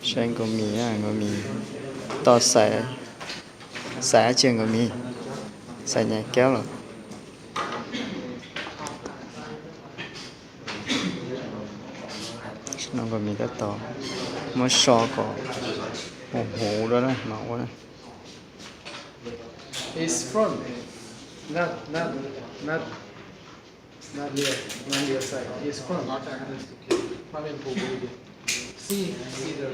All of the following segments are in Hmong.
Saib nkaus mis, nkaus mis tau xaiv, xaiv tsis nkaus mis, xaiv nyaiv kaub lawm. No nkaus mis tab tom muab so kom huv huv rau na mas ua na. It's front. Not, not, not, not here. Not your side. It's front. See, see the.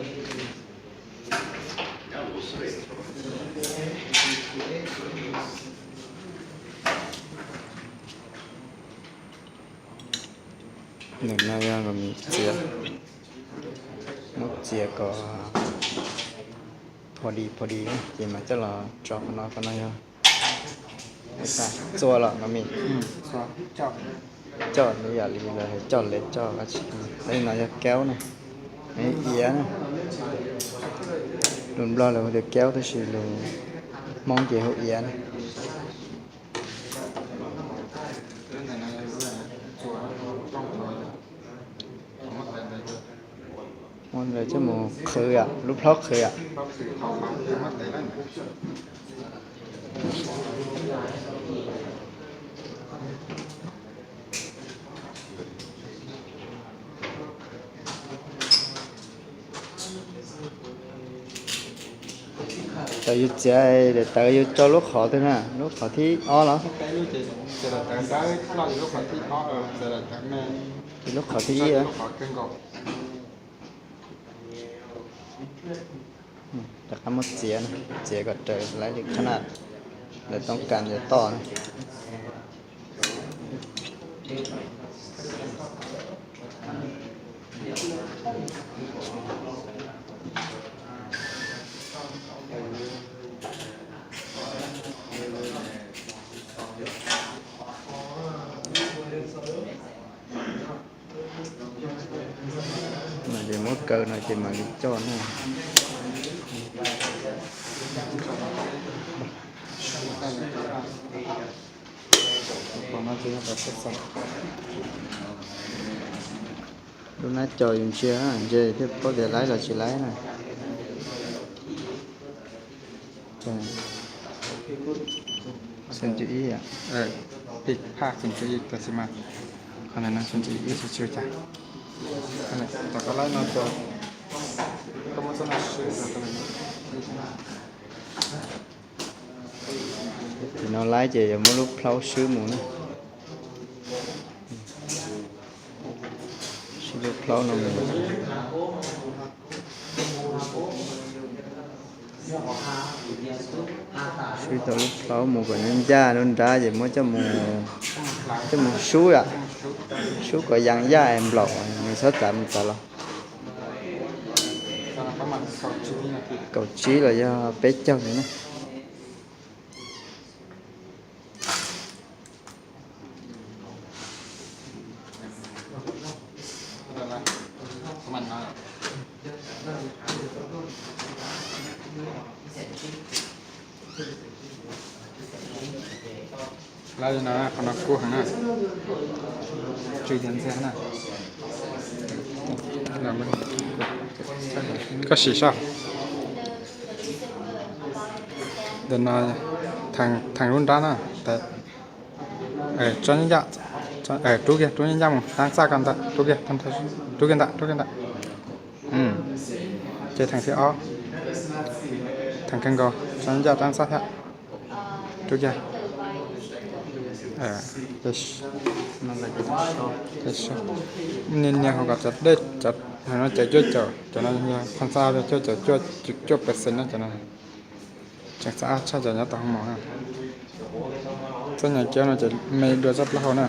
Ntawm no yog nkaus mis txiav, muab txiav kom pha di pha di ces mas coj los tso qhov no, qhov no yog txua los nkaus mis. Coj ib yam li lawv hais coj lev coj, tab sis no yog kaub na, iav na. Lus Nplog lawv hu tias kaub tab sis lus Hmoob ces hu iav na. Muab lawv coj mus qhwv yom, lub plhaub qhwv yom. Thaum yus txiav daim tawv yus tso lub qhov twg na, lub qhov thib ob los? Ces lub qhov thib ib. Rov qab muab txiav, txiav kom raws lawv li qhab na, lawv toob kas ntawd toj na. Mam li muab kaw no ces mam li coj na. Lub nab co yus ntsia, ntsia thiaj paub tias laib los tsis laib na. Xees ncu ib, pij phaj xees ncu ib tab sis mas qhov ntawm no xees ncu ib xwb tsis ua cas. Tom qab laib no ces koj muab txoj no swb. Tim no laib ces yuav muab lub plhaub swb mus na. Swb lub plhaub no mus. Swb tau lub plhaub mus kom nyob ncaj lub nrab ces muab coj mus, coj mus sub yom, sub kom yaa yaj es nplaum nws txhob txav mus txav los. Kaum tsib los yog peb caug li na. Lawv no qhov no kub heev na, tsw yam ntxiag na. Koj sim saib. Ntawm no theem lub nrab na, tso, rub kiag, rub ncaj mus, tab txaj ko ntawm, rub kiag ntawm, rub kiag ntawm. Ces theem thib ob, theem kawg nkaus, tso ncaj tab txaj thiab. Rub kiag. Nias nias hauv kom cov dej, cov no cov cuaj caum, cov no yog qhov txaj cuaj caum cuaj, cuaj percent na cov no. Tseem txaj ab tshaj cov nyob tom hoo maum na. Txoj nyem kiab no ces me dua txoj plaub hau na.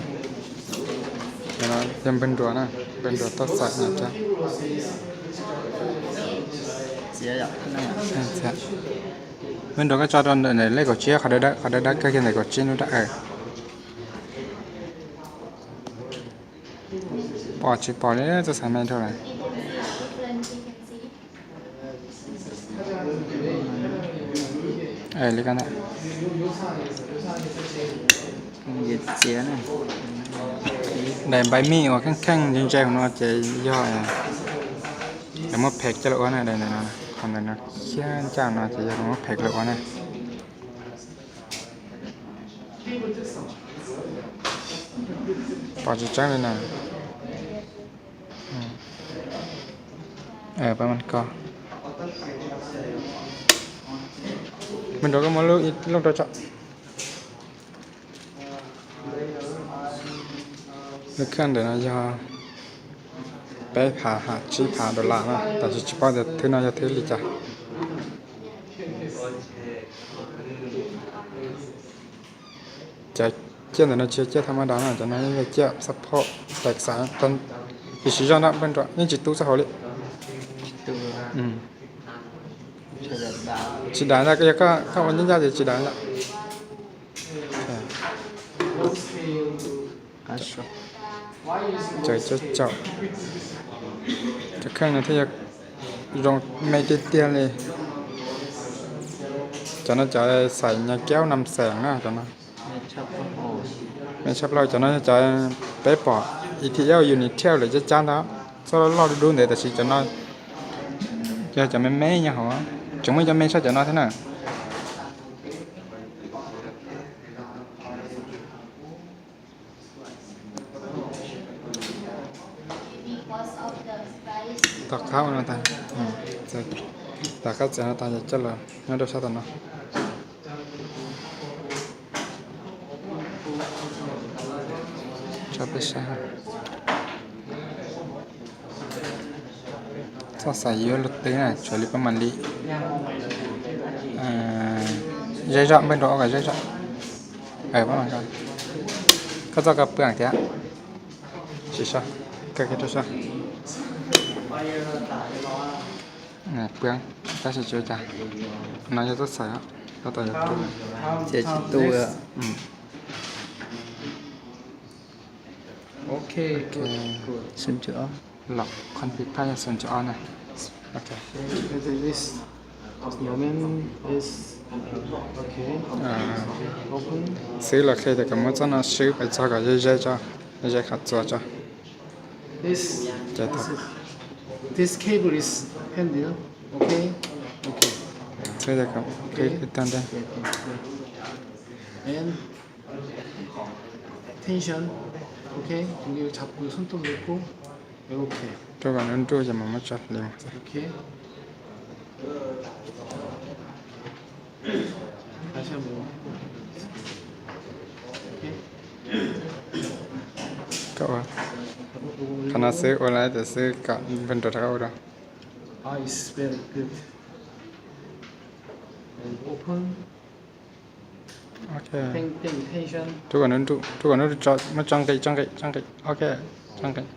Cov no yog npawg nruas na, npawg nruas toj xaim nyem kiab. Npawg nruas koj tso rau ntawm lej kaum tsib, qhov dawb dawb kawg kiag ntawm kaum tsib lub dab. Pom tsis pom li txoj xaim me dhau lawm. Li ko ntag. Daim npaim mij uas kheej kheej ntse ntse no ces yog, Muab phev coj los ua na, qhov ntawm no, xiab ncaj no ces yog muab phev los ua na. Pom tseeb tseeb li na. Pab ko, me nrog koj muab lub rau tso. Lub kheej ntawm no yog peb phav ham tsib phav dollar na, tab sis tsis paub tias thwb no yog thwb li cas. Cov ciaj ntawm no tsis yog ciaj tham ma das na, cov no yog ciaj support, like, xav, tiam sis zoj nrab npawg nruas yeej tsis tub txoj hauv li. Tsis dav ntag, yog koj ua ncaj ncaj ces tsis dav ntag. Cov, cov, cov kheej no thiaj yog zoo me tiag tiag li. Cov no cov xaim nyas kiab nam xeem na, cov no me tshaj plaws. Cov no yog cov peb pom E T L Unitel lawm cab cab ntag, txoj loj loj dub dub ntev, tab sis cov no yog cov me me nyob hauv, tseem muaj cov me tshaj cov no thiab na. Tom qab no tas, tom qab txiav no tas coj los nyob rau sab tom no. Tso peb saib. Txoj xaim yuav luag twg na, tshuav li pab mam li. Zej zog npawg nrog ua kom zej zog. Koj txoj koj pw thiab. Tsis so, koj kiag rau so. Pw, tab sis tsis ua cas. No yog txoj xaim, koj tau yuav tu. Ces tsis tu. Ok, ok. Los config pab yog xom ntsis ob na. Ok. This moment is, okay. Open. Xwb los qhia tias kom muab txoj no swb pais txog kom ze ze tso, ze qhov txuas tso. This, this cable is handle. Okay. Okay. Xwb tias kom qhib tag ntej. And tension. Okay. Rub kom nws nruj ces mam muab tso li. Okay. Koj ua qhov no xwb, ua lawm tiam xwb kom npawg nrog rov qab ua rau. Rub kom nws nruj, rub kom nws tso, muab tso nqis, tso nqis, tso nqis. Ok, tso nqis.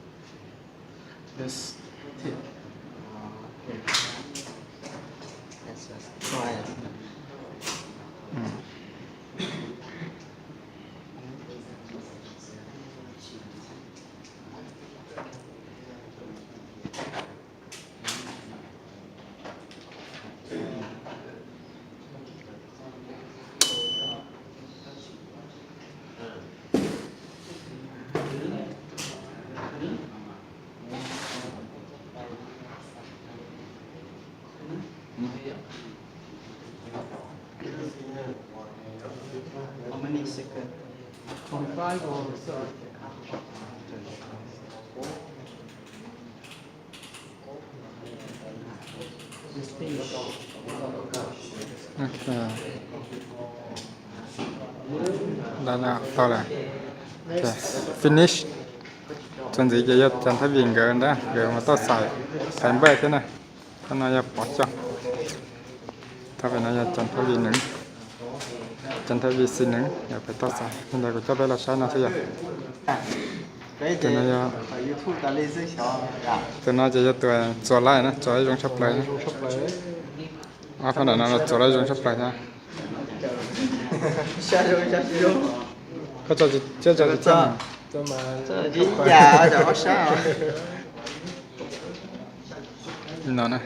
How many seconds? Twenty-five or thirty? Tau lawm. Finish. Txuas ntxiv ces yog Cov Thab Vim nkawd ntag, nkawd mus toj xais, thaiv npawj thiab na. Thab no yog pov coj. Thab pem no yog Cov Thab Vim nws, Cov Thab Vim xis nws yog pem toj xais. Li ntawd kuv coj peb los saib no xwb yom. Tus no yog, tus no ces yog tus txuas laij na, txuas laij zoo tshaj plaws. Ob phab nram no los txuas laij zoo tshaj plaws thiab. Koj tso tsis txawj. No na.